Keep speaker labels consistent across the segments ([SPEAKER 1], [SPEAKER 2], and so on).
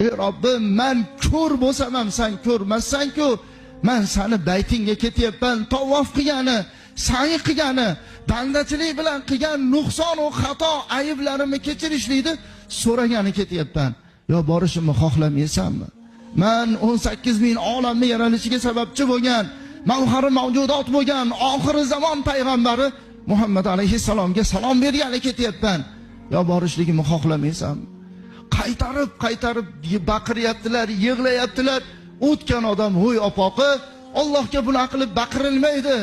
[SPEAKER 1] Ey Robbim, man ko'r bo'lsam ham san ko'rmassan-ku. Man sani baytingga ketyapman, tavof qilgani, sa'i qilgani, bandachilik bilan qilgan nuqson va xato ayblarimni kechirishlikni so'ragani ketyapman. Yo borishimni xohlamaysanmi? Man 18 ming olamni yaralishiga sababchi bo'lgan, mavhari mavjudot bo'lgan oxiri zamon payg'ambari Muhammad alayhissalomga salom bergani ketyapman. Yo borishligimni xohlamaysanmi? Qaytarib qaytarib baqiryaptilar, yig'layaptilar. O'tgan odam, "Hoy opoqi, Allohga bunaqa qilib baqirilmaydi.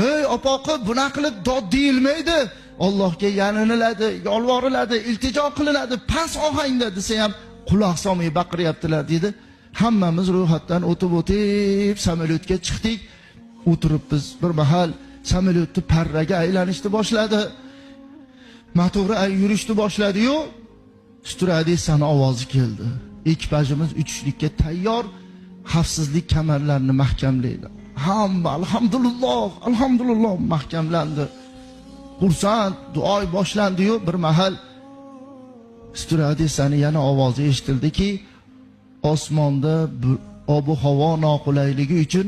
[SPEAKER 1] Hey opoqi, bunaqa qilib dod deyilmaydi. Allohga yaliniladi, yolvoriladi, iltijo qilinadi, past ohangda" desa ham quloq solmay baqiryaptilar dedi. Hammamiz ro'yxatdan o'tib o'tib samolyotga chiqdik. O'tiribmiz, bir mahal samolyotni parraga aylanishni boshladi. Motori yurishni boshladi-yu, styuardessani ovozi keldi. Ekipajimiz uchishlikka tayyor, xavfsizlik kamarlarini mahkamlaydi. Hamma alhamdulillah, alhamdulillah mahkamlandi. Xursand, duo boshlandi-yu, bir mahal styuardessani yana ovozi eshitildiki, osmonda ob-havo noqulayligi uchun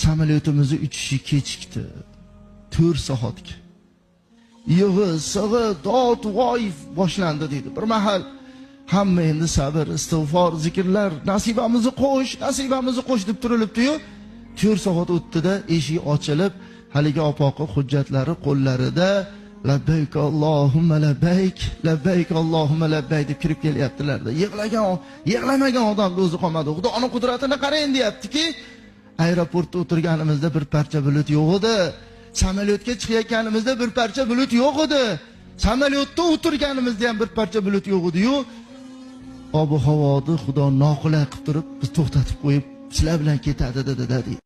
[SPEAKER 1] samolyotimizni uchishi kechikdi. 4 soatga. Yig'i, sig'i, dod, voy boshlandi deydi. Bir mahal hamma endi sabr, istig'for, zikrlar, nasibamizni qo'sh, nasibamizni qo'sh deb turilibdi-yu, 4 soat o'tdi-da, eshik ochilib, haligi opoqi hujjatlari qo'llarida labbayk Allohumma labbayk, labbayk Allohumma labbayk deb kirib kelyaptilar-da. Yig'lagan, yig'lamagan odamni o'zi qolmadi. Xudoning qudratini qarang deyaptiki, aeroportda o'tirganimizda bir parcha bulut yo'q edi. Samolyotga chiqayotganimizda bir parcha bulut yo'q edi. Samolyotda o'tirganimizda ham bir parcha bulut yo'q edi-yu, ob-havoni Xudo noqulay qilib turib, biz to'xtatib qo'yib, sizlar bilan ketadi dedi.